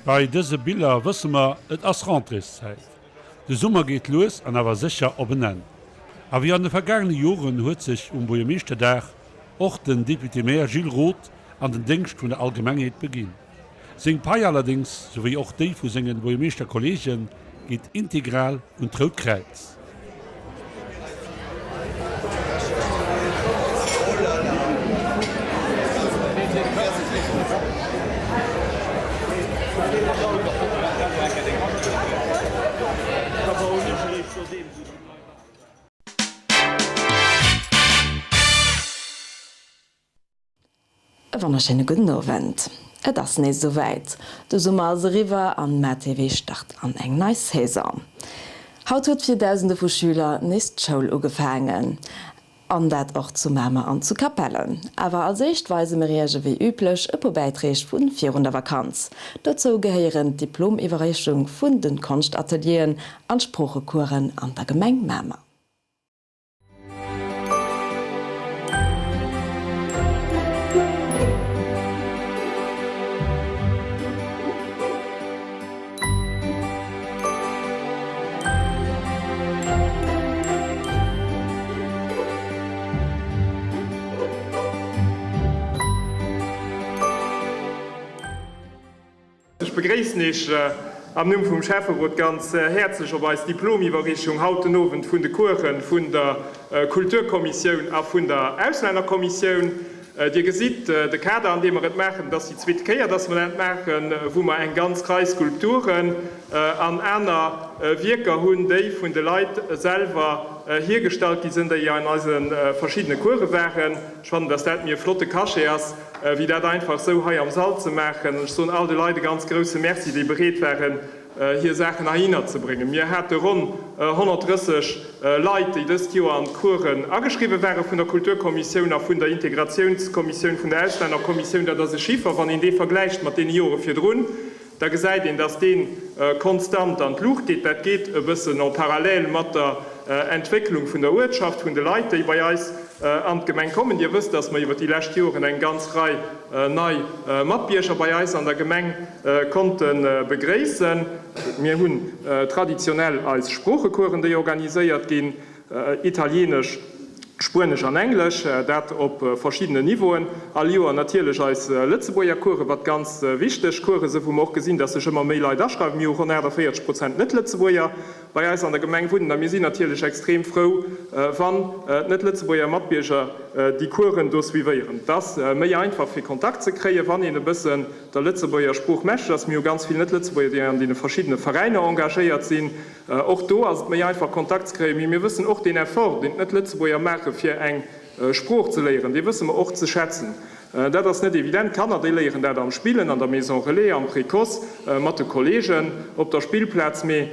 Bei dëse Biller wësse mer, et ass Rentréeszäit. De Summer geet lues an awer sécher op en Enn. A wéi an de vergaangene Joren huet sech um Buergermeeschterdag och den Député-maire Gilles Roth an den Déngscht vun der Allgemengheet beginn. Seng Pai allerdéngs, souwéi och déi vu senge Buergermeeschterkolleegen, geet integral un d'Rout Kräiz. E wonnerschéine gudden Owend. Et ass nees esou wäit, de Summer ass eriwwer an MaTV start an eng nei Saison. Haut huet fir dausende vu Schüler nees d'Schoul ugefaangen. An dat och zu Mamer an zu Capellen. Awer als éischt weise mir iech ewéi üblech e puer Bäitreeg vu virun der Vakanz. Dozou gehéieren d'Diplomiwwerreechung vun de Konschtatelieren an d'Sproochecoursen an der Gemeng Mamer. Ech begréissen Iech am Numm vum Schäfferot ganz häerzlech op eis Diplomiwwerreechung haut den Owend vun de Coursen vun der Kulturkommissioun a vun der Auslännerkommissioun. Dir gesitt de Kader, an deem mer et maachen. Et ass déi zweet Kéier, dass mer dat maachen, wou mer eng ganz Rei Skulpturen an aner Wierker hunn, déi vun de Leit selwer hiergestallt gi sinn, déi an eise verschiddene Course waren. Ech fannen, dass dat méi e flotte Cachet ass, wéi dat einfach esou hei am Sall ze maachen. An ech soen all de Leit e ganz grouse Merci, déi bereet waren, hir Saachen heihinner ze bréngen. Mir hate ronn 130 Leit, déi dëst Joer an d'Coursen ageschriwwe ware vun der Kulturkommissioun a vun der Integratiounskommissioun, vun der Auslännerkommissioun. Dat ass e Chiffer, wann een dee vergläicht mat deene Jore virdrun, da gesäit een, dass dee konstant an d'Luucht geet. Dat geet e bëssen en parallèle mat der Entwécklung vun der Uertschaft, vun de Leit, déi bei eis an d'Gemeng kommen. Dir wësst, dass mer iwwer déi lescht Joren eng ganz Rei nei Matbierger bei eis an der Gemeng konnte begréissen. Mir hunn traditionell eis Sproochecoursen, déi organiséiert ginn. Italienesch, Spuenesch an Englesch, dat op verschiddenen Niveauen. All Joer natierlech eis Lëtzebuerger Coursen, wat ganz wichteg Coursen sinn, wou mer och gesinn, dass sech ëmmer méi Leit aschreiwen. Mir hu ronn 48 Prozent Net-Lëtzebuerger bei eis an der Gemeng wunnen a mir sinn natierlech extrem frou, wann d'Net-Lëtzebuerger Matbierger déi Coursen do suivéieren. Et ass méi einfach fir Kontakt ze kréien, wann een e bëssen der Lëtzebuerger Sprooch mächteg ass. Mir hu ganz vill Net-Lëtzebuerger, déi an deene verschiddene Veräiner engagéiert sinn. Och do ass et méi einfach Kontakt ze kréien. Mee mir wëssen och deen Effort, deen d'Net-Lëtzebuerger maache fir eng Sprooch ze léieren, dee wësse mer och ze schätzen. Dat ass net evident. D'Kanner, déi léieren dat am Spillen, an der Maison Relais, am Précoce, mat de Kollegen op der Spillplaz. Mee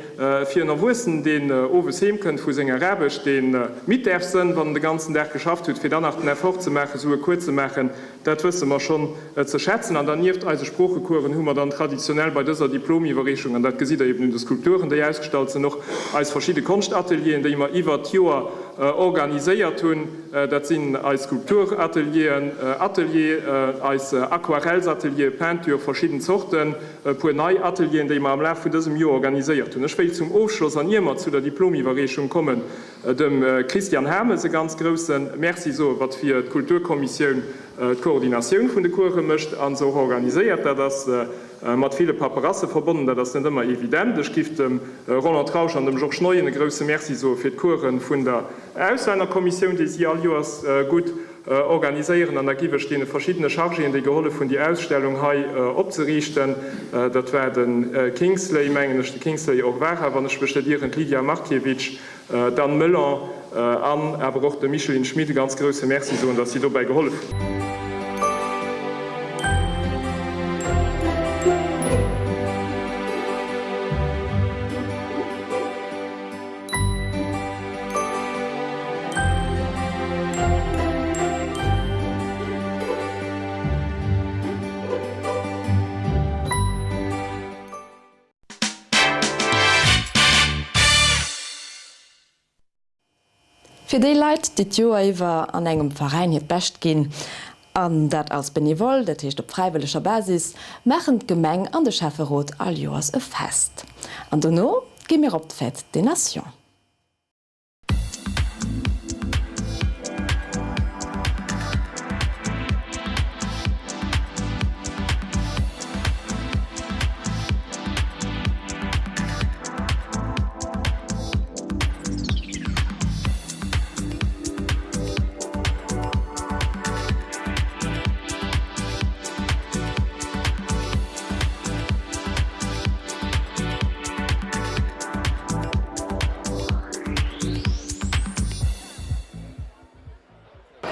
fir en Erwuessenen, deen owes heem kënnt vu senger Aarbecht, dee midd däerf sënn, wann en de ganzen Dag geschafft huet, fir dann nach den Effort ze maachen, esou e Cours ze maachen, Dat wësse mer schonn ze schätzen. An dann nieft eise Sproochecoursen hu mer dann traditionell bei dëser Diplomiwwerreechung, an dat gesitt Der eben un de Skulpturen, déi ausgestallt sinn, och eis verschidde Konschtatelieren, déi mer iwwert d'Joer organiséiert hunn. Dat sinn eis Skulpturatelieren, Atelier, eis Aquarellsateliere, Peinture, verschidden Zorten, e puer nei Atelieren, déi mer am Laf vun dësem Joer organiséiert hunn. Ech wéilt zum Ofschloss, an ier mer zu der Diplomiwwerreechung kommen, Dem Christian Hames e ganz grousse Merci soen, wat fir d'Kulturkommissioun d'Koordinatioun vun de Course mécht a se och organiséiert. Dat ass mat ville Paperasse verbonnen, dat ass net ëmmer evident. Ech giff dem Roland Trausch an dem Georges Neuen e grousse Merci soe fir d'Course vun der Auslännerkommissioun, déi si all Joers gutt organiséieren. An da giff ech deene verschiddene Chargéen, déi gehollef hunn, déi Ausstellung hei opzeriichten, dat war de Kingsley, mengen ech, de Kingsley Orvara, wann ech mech net ieren, d'Lidia Markiewicz, d'Anne Melon an awer och dem Micheline Schmit e ganz grousse Merci soen, datt si dobäi gehollef hunn. Fir déi Leit, déi d'Joer iwwer an engem Veräin hiert Bescht ginn. An dat als Benevole, dat heescht op fräiwëlleger Basis, maachen d'Gemeng an de Schäfferot all Joers e Fest. An dono gi mir op d'Fête des Nations.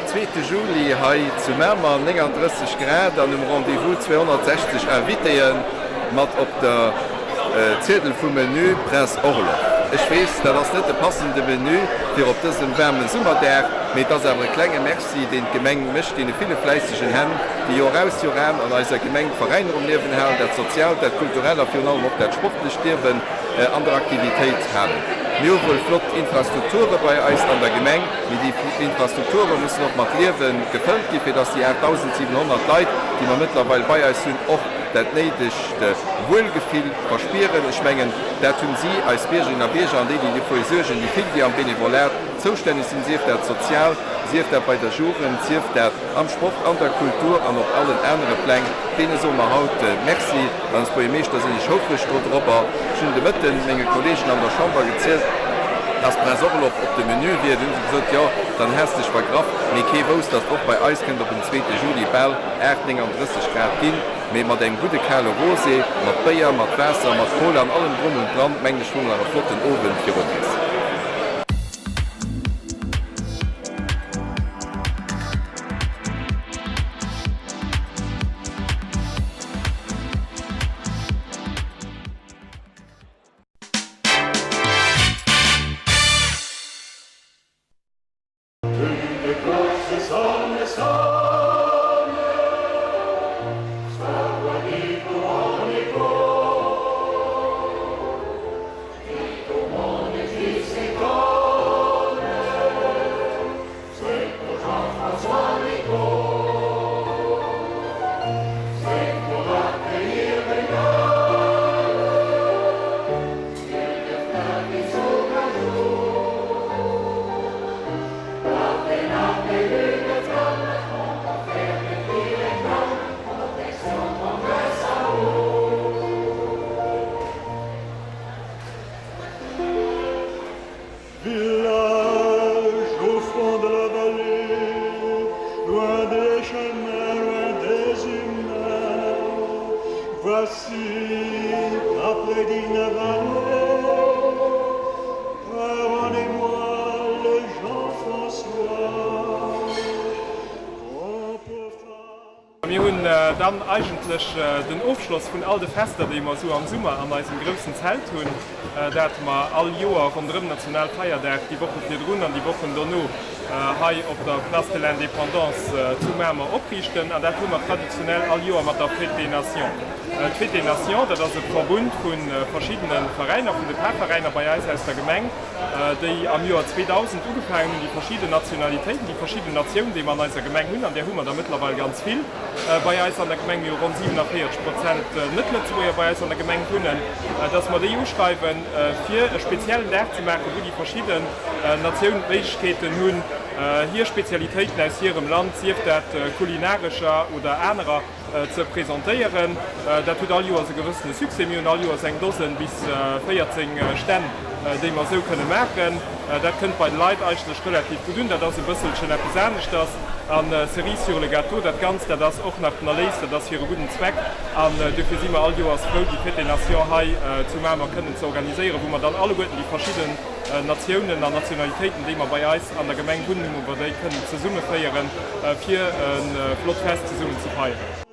Zweete Juli hei zu Mamer, 39 Grad an um Rendez-vous 260 Invitéeën mat op der Ziedel vum Menü Prince Orloff. Ech weess, dat ass net de passende Menü fir op dësem waarme Summerdag, mee et ass awer e klenge Merci, deen d'Gemeng mécht deene ville fläissegen Hänn, déi Joraus, Joran an eiser Gemeng d'Veräiner um Liewen halen, dat soziaalt, dat kulturellt a virun allem och dat sportlecht Liewen an der Aktivitéit halen. Mir hu wuel flott Infrastrukture bei eis an der Gemeng, mee déi Infrastrukture mussen och mat Liewe gefëllt ginn, fir dass déi 8.700 Leit, déi mer mëttlerweil bei eis hunn, och dat néidegt Wuelgefill verspieren. Ech mengen, dat hunn si, eis Biergerinnen a Bierger, an déi, déi dofir suergen, déi vill, déi am Benevolat zoustänneg sinn, sief dat sozial, sief dat bei der Jugend, sief dat am Sport, an der Kultur an op allen anere Pläng, deene soe mer haut Merci. An als Buergermeeschter sinn ech houfreg dodropper. Ech hunn de Mëtten menge Kollegen an der Chamber gezielt, dass Prince Orloff op dem Menü wier. Du hunn se gesot, Jo, dann häss dech vergraff. Mee kee wousst, dass och bei eis kënnt op den zweete Juli bal 8, 39 Grad ginn. Mee mat engem gudde kale Rosé, mat Béier, mat Waasser, mat Cola an allem drum und dran, mengen ech, hu mer nach e flotten Owend virun eis. Village au fond de la vallée, loin des chemins, loin des humains, voici après 19 années, pardonnez-moi le Jean-François. Mir hunn dann eigentlech den Ofschloss vun all de Fester, déi mer esou am Summer an eisem groussen Zelt hunn, dat mer all Joer ronderëm Nationalfeierdag, déi Woche virdrun an déi Wochen dono hei op der Place de l'Indépendance zu Mamer opriichten. An dat hu mer traditionell all Joer mat der Fête des Nations. D'Fête des Nations, dat ass e Verbund vu verschiddene Veräiner, vun de Parveräiner bei eis aus der Gemeng, déi am Joer 2000 ugefaangen hunn, déi verschidden Nationalitéiten, déi verschidden Natiounen, déi mer an eiser Gemeng hunn, an där hu mer der mëttlerweil ganz vill bei eis an der Gemeng, mir hu ronn 47 Prozent Net-Lëtzebuerger bei eis an der Gemeng wunnen, dass mer déi uschreiwen, fir e speziellen Dag ze maachen, wou déi verschidden Natiounen d'Méiglechkeeten hunn, hir Spezialitéiten aus hirem Land, sief dat kulinarescher oder anerer, ze presentéieren. Dat huet all Joers e gewëssene Succès. Mir hunn all Joers eng Dosen bis 14 Stänn, déi mer esou kënne maachen. Dat kënnt bei de Leit eigentlech relativ gutt un. Dat ass e bësselchen eppes aneschters. A cerise sur le gâteau, dat Ganzt, dat ass och nach den Erléis, dat ass fir e gudden Zweck. An dofir si mer all Joers frou, déi Fête des Nations hei zu Mamer kënnen ze organiséieren, wou mer dann alleguerten déi verschidden Natiounen an Nationalitéiten, déi mer bei eis an der Gemeng wunnen, wou mer déi kënnen zesummeféieren, fir e flott Fest zesummen ze feieren.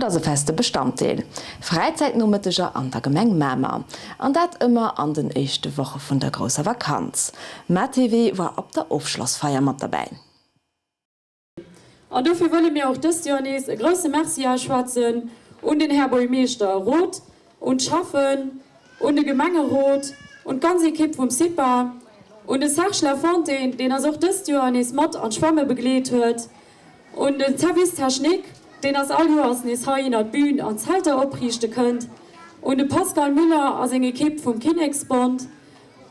ass e feste Bestanddeel, Fräizäitnomëtteger an der Gemeng Mamer. An dat ëmmer an den éischte Woche vun der grousser Vakanz. MaTV war op der Ofschlossfeier mat derbäi. An dofir wëlle mir och dëst Joer nees e grousse Merci ausschwätzen un den Här Buergmeeschter Roth, un d'Schäffen, un de Gemengerot, un d'ganz Ekipp vum CIPA, un de Serge Lafontaine, deen eis och dëst Joer nees mat an d'Schwamme begleet huet, un de Service Technique, deen eis all Joers nees heihinner d'Bün an d'Zelter opriichte kënnt, un de Pascal Müller a seng Ekipp vum Kinneksbond,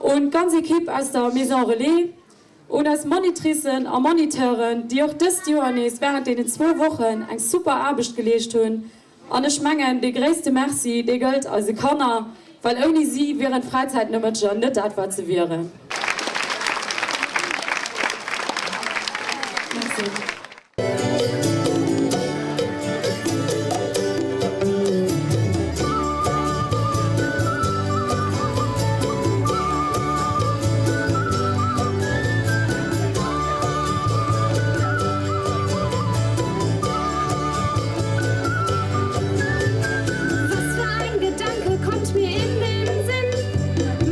un d'ganz Ekipp aus der Maison Relais, Un eis Monitricen a Moniteuren, déi och dëst Joer nees während deenen zwou Wochen eng super Aarbecht geleescht hunn. An ech mengen, dee gréisste Merci, dee gëllt eise Kanner, well ouni si wieren d'Fräizäitnomëtteger net dat, wat se wieren. Merci. Was für ein Gedanke kommt mir in den Sinn,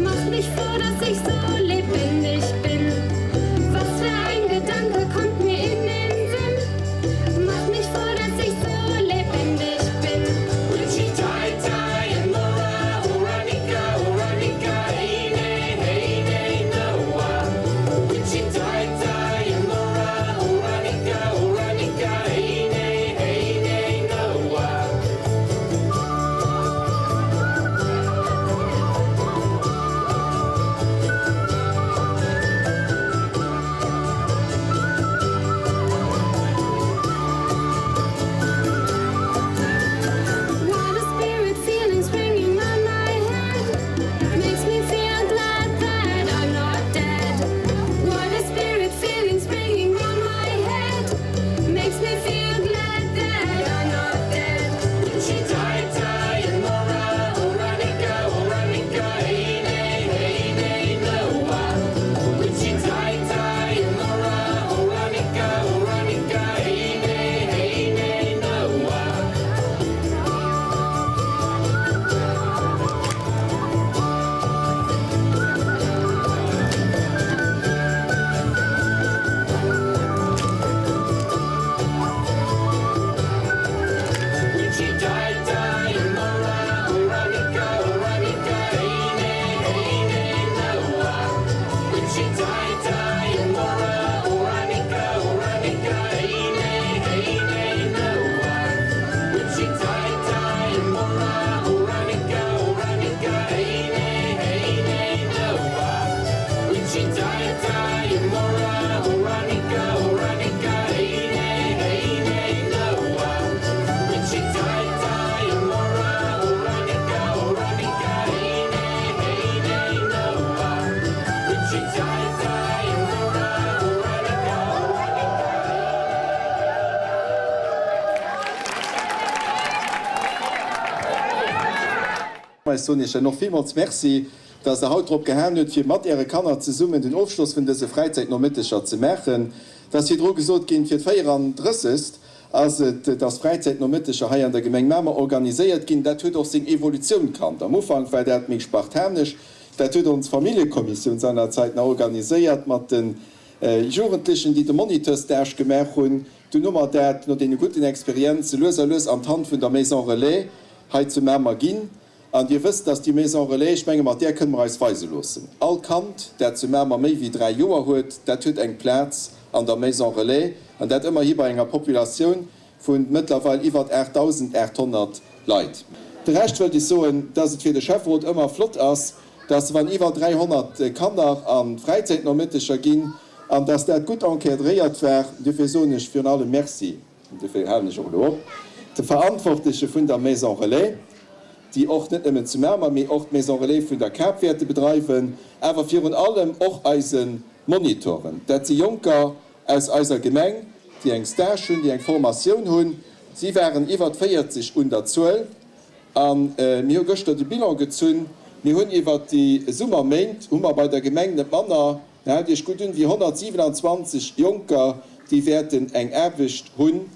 macht mich froh, dass ich so lebendig bin. Was für ein Gedanke kommt mir in den Sinn, macht mich froh, dass ich so lebendig bin. What a spirit feeling springing round my head Makes me feel glad that I'm not dead What a spirit feeling springing round my head Makes me feel glad that I'm not dead. Ech soen Iech dann och villmools Merci, dass Der haut drop gehalen hutt, fir mat Äre Kanner zesummen den Ofschloss vun dëse Fräizäitnomëtteger ze maachen. Et ass virdru gesot ginn, fir d'véierandrëssegst ass et, dass Fräizäitnomëtteger hei an der Gemeng Mamer organiséiert ginn. Dat huet och seng Evolutioun kannt. Am Ufank war dat méi spartanesch. Dat huet ons Familljekommissioun seinerzeit nach organiséiert mat de Jugendlechen, déi de Moniteur-Stage gemaach hunn. Dunn hu mer dat no deene gudden Experienze lues a lues an d'Hand vun der Maison Relais hei zu Mamer ginn. An Dir wësst, dass déi Maison Relais, ech menge mat där kënne mer eis weise loossen, all Kand, dat zu Mamer méi wéi 3 Joer huet, dat huet eng Plaz an der Maison Relais, an dat ëmmerhi bei enger Populatioun vu mëttlerweil iwwert 8.800 Leit. De Rescht wëllt ech soen, dass et fir de Schäfferot ëmmer flott ass, dass wann iwwer 300 Kanner a Fräizäitnomëtteger ginn, an dass dat gutt encadréiert war. Dofir soen ech virun allem Merci. An dofir halen ech och elo op, de Verantwortleche vun der Maison Relais, déi och net nëmmen zu Mamer, mee och d'Maison Relais vun der Kap wäerte bedreiwen, awer virun allem och eise Monitoren. Dat si Jonker aus eiser Gemeng, déi eng Stage hunn, déi eng Formatioun hunn. Si waren iwwert 40 un der Zuel. A mir hu gëschter de Bilan gezunn. Mir hunn iwwert déi Summerméint hu mer bei der Gemeng net manner, Haalt Iech gutt un, wéi 127 Jonker, déi wäerten eng Aarbecht hunn.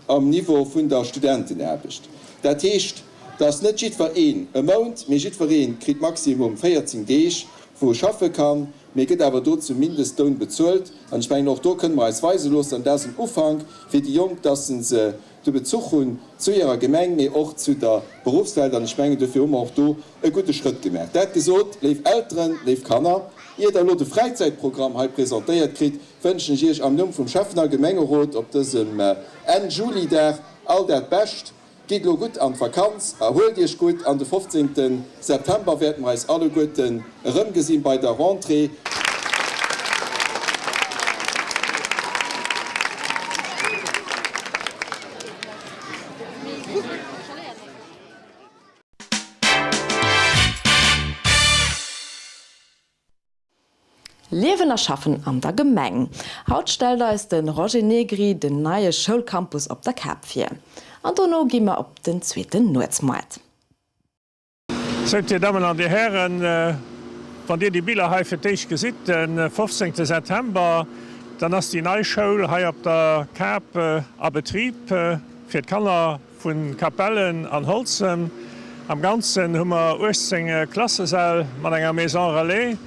am Niveau vun der Studentenaarbecht. Dat heescht, dass net jiddwereen e Mount, mee jiddweree kritt maximum 14 Deeg, wou e schaffe kann, mee gëtt awer do zum Mindestloun bezuelt. An ech mengen, och do kënne mer eis weise loossen, an dat ass en Ufank fir déi Jonk, dass se de Bezuch hunn zu hirer Gemeng, mee och zu der Beruffswelt. An ech mengen, dofir hu mer och do e gudde Schrëtt gemaach. Dat gesot, léif Elteren, léif Kanner, ier Der elo de Fräizäitprogramm hei presentéiert kritt, wënschen ech Iech am Numm vum Schäffen a Gemengerot op dësem Enn-Juli-Dag all dat Bescht. Gitt elo gutt an d'Vakanz, erhuelt Iech gutt an de 15 September wäerte mer eis alleguerten erëmgesinn bei der Rentrée. Liewen a Schaffen an der Gemeng. Haut stellt eis de Roger Negri den neie Schoulcampus op der Kap vir. An dono gi mer op den zweeten Nuetsmoart. Sou, Dir Dammen an Dir Hären, wann Dir déi Biller hei fir d'éischt gesitt, de 15 September, dann ass déi nei Schoul hei op der Kap a Betrib fir d'Kanner Vu Capellen an Holzem. Am Ganzen hu mer 18 Klassesäll mat enger Maison relais.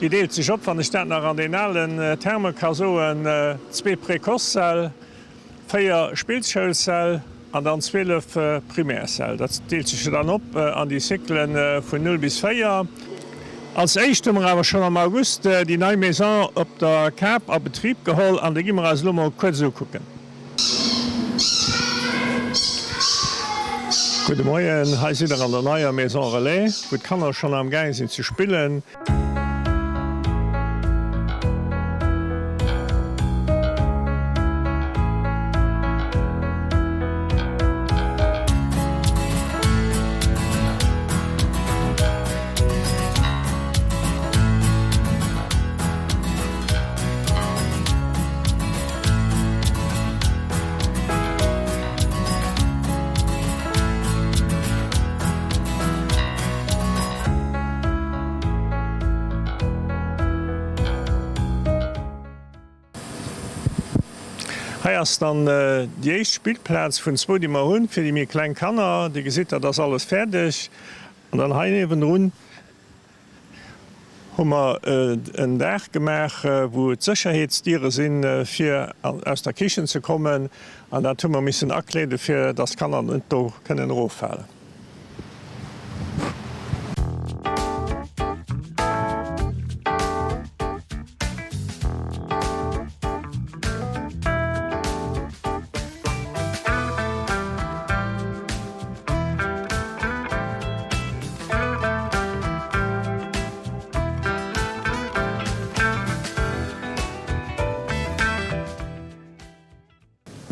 Déi deelt sech op, wann ech dat nach an den alen Terme ka soen, zwee Précoce-Säll, véier Spillschoulssäll an dann 12 Primärssäll. Dat deelt sech jo dann op an déi Cyclen vun 0 bis 4. Als éischt hu mer awer schonn am August déi nei Maison op der Kap a Betrib geholl an déi gi mer eis elo mol kuerz ukucken. Gudde Moien, hei sidd der an der neier Maison Relais, wou d'Kanner schonn am gaang sinn ze spillen. Hei ass dann déi éischt Spillplaz vun zwou, déi mer hunn, fir déi méi kleng Kanner. Dir gesitt, dat ass alles fäerdeg. An dann hei niewendrun hu mer en Daach gemaach, wou d'Sécherheetsdiere sinn, fir aus der Kichen ze kommen. An dat hu mer missen akleeden, fir dass d'Kanner net do kënnen eroffalen.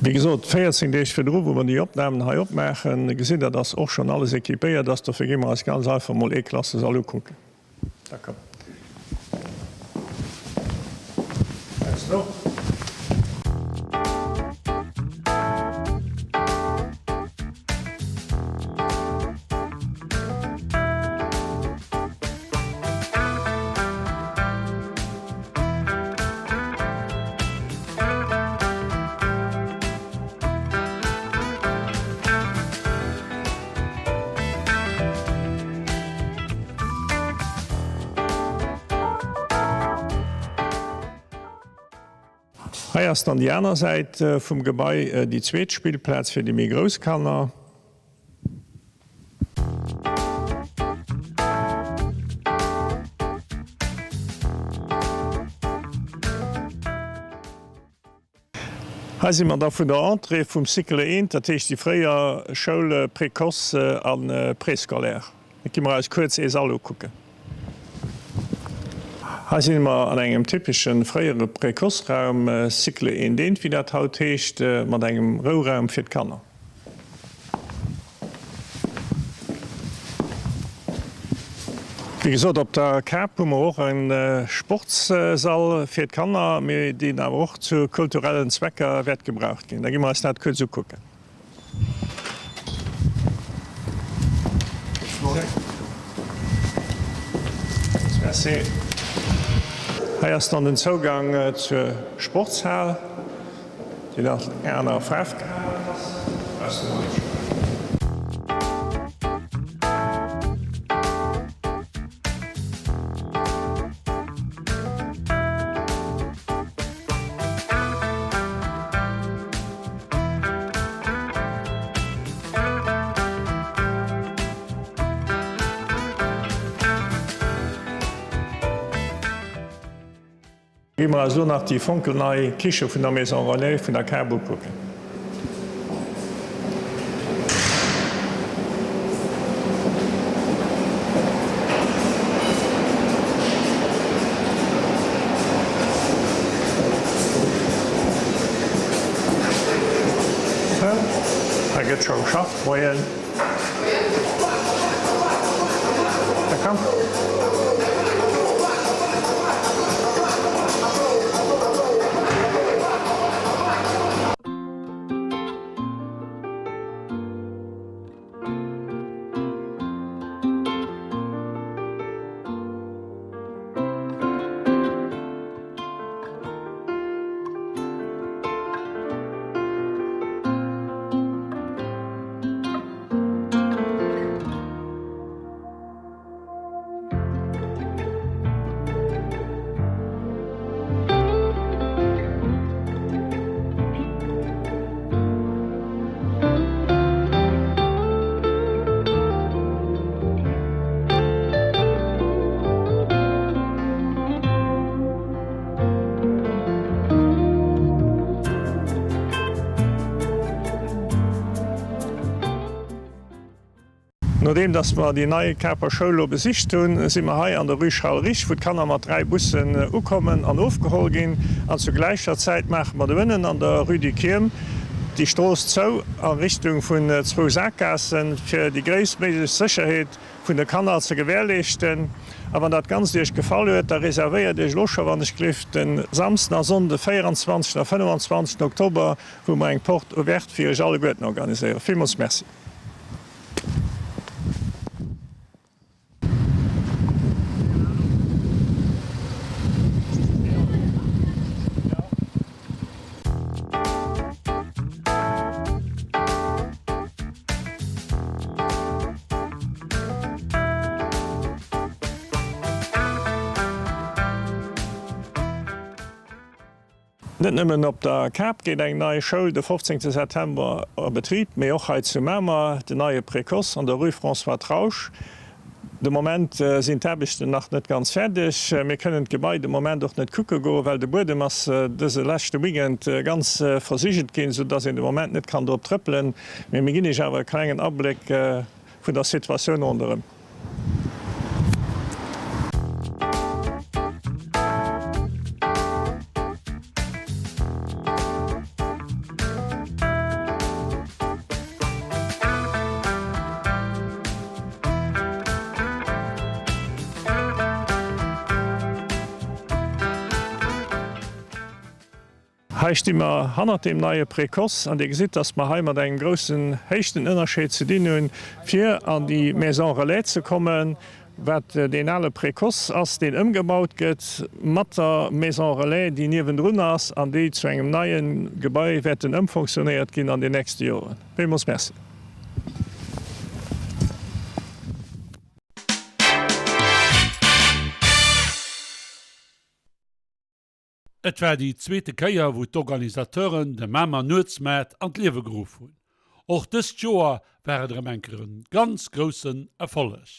Wéi gesot, 14 Deeg virdru, wou mer déi Opnamen hei opmaachen, gesitt Der, dass och schonn alles équipéiert ass. Dofir gi mer eis ganz einfach emol ee Klassesall ukucken. D'accord. Hei ass dann déi aner Säit vum Gebai, déi zweet Spillplaz fir déi méi grouss Kanner. Hei si mer da vun der Entrée vum Cycle I, dat heescht déi fréier Schoul précoce a préscolaire. Dat gi mer eis kuerz ee Sall ukucken. Hei si mer an engem typesche fréiere Précoce-Raum, Cycle I, wéi dat haut heescht, mat engem Rouraum fir d'Kanner. Wéi gesot, op der Kap hu mer och e Sportssall fir d'Kanner, mee deen awer och zu kulturellen Zwecker wäert gebraucht ginn. Da gi mer eis dat kuerz ukucken. Merci. Hei ass dann den Zougang zur Sportshal. Déi nach eng aner Faarf gehat. ass aus dem Uerschel. Gi mer eis elo nach déi fonkelnei Kiche vun der Maison Relais vun der Kap ukucken. Hei gëtt scho geschafft. Moien. Da komm. Nodeem dass mer déi nei Caper Schoul elo besicht hunn, si mer hei an der Rue Charles Risch, wou d'Kanner mat 3 Bussen ukommen an ofgeholl ginn. An zu gläicher Zäit maache mer do ënnen an der Rue du Kierm déi Strooss zou a Richtung vun zwou Sakgaassen, fir déi gréisstméiglech Sécherheet vun de Kanner ze gewährleeschten. A wann dat Ganzt Iech gefall huet, da reservéiert Iech elo scho wann ech gleeft den Samsden a Sonnden, 24 a 25 Oktober, wou mer eng Porte ouverte fir Iech alleguerten organiséieren. Villmools Merci. Net nëmmen op der Kap geet eng nei Schoul de 15 September a Betrib, mee och hei zu Mamer, den neie Précoce an der Rue François Trausch. De Moment sinn d'Aarbechten nach net ganz fäerdeg. Mir kënnen d'Gebai de Moment och net kucke goen, well de Buedem ass dëse leschte Weekend ganz versigelt ginn, sou dass een de Moment net kann drop trëppelen. Mee mir ginn Iech awer e klengen Abléck vun der Situatioun ronderëm. Hei sti mer hannert deem neie Précoce an Dir gesitt, dass mer hei mat engem groussen Héichtenënnerscheed ze dinn hunn, fir an déi Maison relais ze kommen, wat deen ale Précoce ass, deen ëmgebaut gëtt, mat der Maison relais, déi niewendrun ass an déi zu engem neie Gebai wäerten ëmfonctionnéiert ginn an den nächste Joren. Villmools Merci. Et war déi zweete Kéier wou d'Organisateuren de Mamer Nuetsmaart an d'Liewe geruff hunn. Och dëst Joer war et erëm eng Kéier en ganz groussen Erfolleg.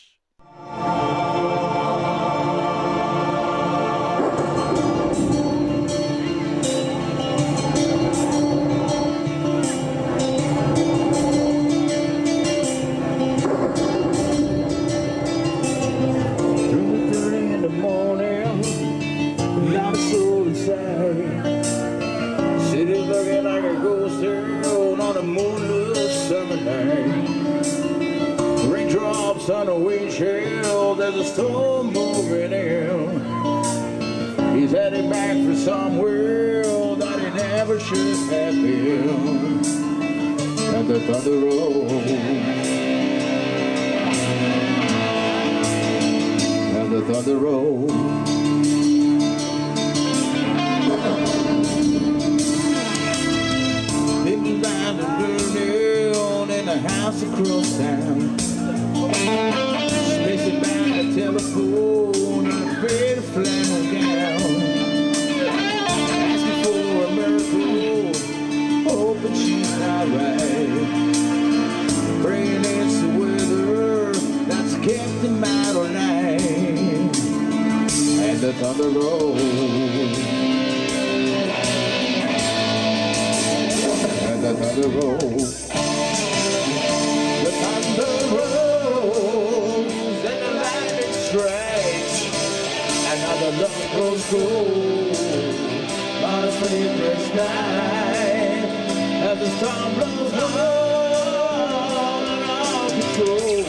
house across town. Spacing by the telephone in a faded flannel gown. Asking for a miracle, hoping she's not right. Praying it's the weather that's kept him out all night. And the thunder rolls. And the thunder rolls. The thunder rolls and the lightning strikes. Another love grows cold on a sleepless night. As the storm blows on and out of control.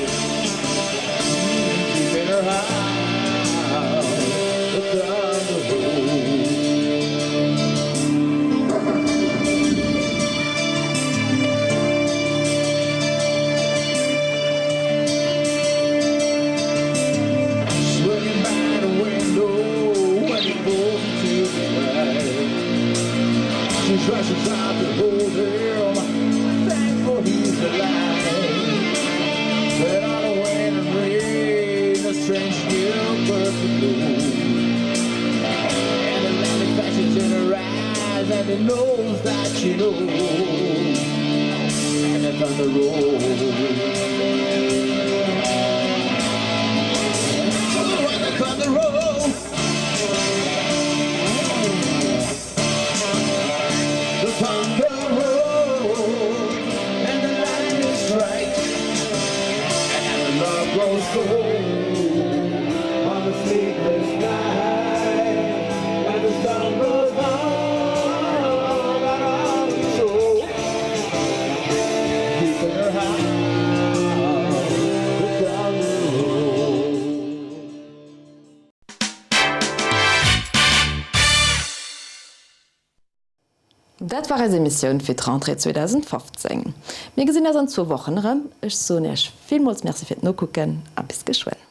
Deep in her heart, the thunder rolls. Swinging by the window when he pulls into the light. She rushes out to hold him, thankful he's alive. But all the wind and rain, a strange new perfect blue. And the lightning flashes in her eyes, and he knows that she knows. And the thunder rolls. Oh, and the thunder rolls. The thunder rolls and the lightning strikes, and the love grows cold on the sleepless night. And the storm blows on out of control. Deep in her heart, the thunder rolls. Dat war eis Emissioun fir d'Rentrée 2015. Mir gesinn eis an zwou Wochen erëm. Ech soen Iech villmools Merci fir d'Nokucken a bis geschwënn.